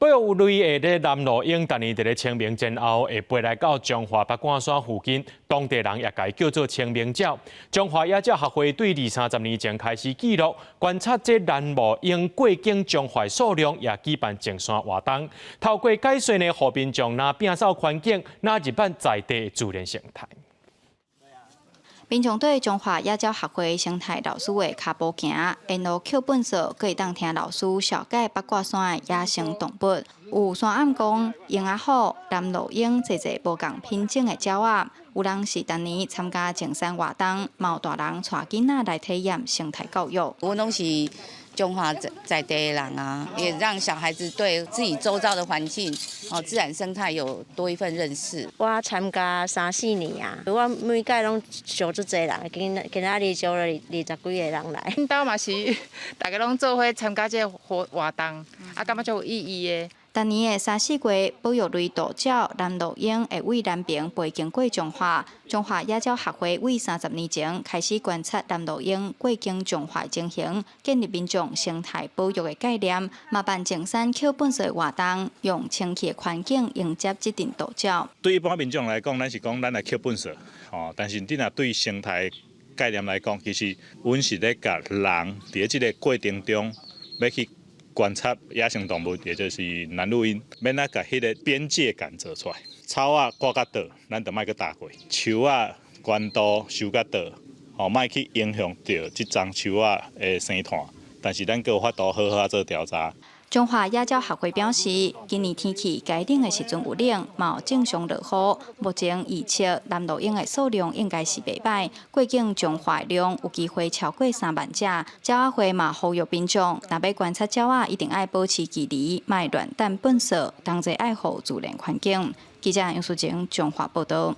保育類的藍鷺鶯，逐年佇咧清明前後會飛來到彰化八卦山附近，當地人也共伊叫做清明鳥。彰化野鳥學會對二三十年前開始記錄觀察這藍鷺鶯過境彰化數量，也舉辦淨山活動。透過解說呢，予民眾若摒掃環境，若入捌在地自然生態。民眾對彰化野鳥學會生態老師的跤步行，沿路抾糞掃，閣會當聽老師紹介八卦山的野生動物。有山頷鵟、鶯仔虎、藍鷺鶯，濟濟無仝品種的鳥仔。有人是逐年參加淨山活動，嘛有大人帶囡仔來體驗生態教育。阮攏是彰化在地的人啊，也讓小孩子對自己周遭的環境、哦自然生態有多一份認識。我參加三四年啊，我每屆攏招足濟人，今仔日招了二十幾個人來。阮兜嘛是，大家攏做伙參加這個活動，啊，感覺足有意義的。逐年的三四月，保育類渡鳥藍鷺鶯會對南爿飛經過彰化。彰化野鳥學會對30年前開始觀察藍鷺鶯過境彰化情形，建立民眾生態保育的概念，嘛辦淨山抾糞掃活動，用清氣的環境迎接這陣渡鳥。對一般民眾來講，咱是講咱來抾糞掃，吼，但是你若對生態概念來講，其實阮是咧共人佇這個過程中欲去觀察野生動物，也就是藍鷺鶯，欲按怎共彼個邊界感做出來。草仔割較倒，咱就莫閣踏過；樹仔懸度收較倒，吼，莫去影響著這叢樹仔的生態。但是咱閣有法度好好做調查。彰化野鳥學會表示，今年天氣該冷的時陣有冷，嘛有正常落雨。目前預測藍鷺鶯的數量應該是袂䆀，過境彰化量有機會超過3萬隻。鳥仔會嘛呼籲民眾，若欲觀察鳥仔，一定愛保持距離，莫亂擲糞掃，同齊愛護自然環境。記者楊淑靜彰化報道。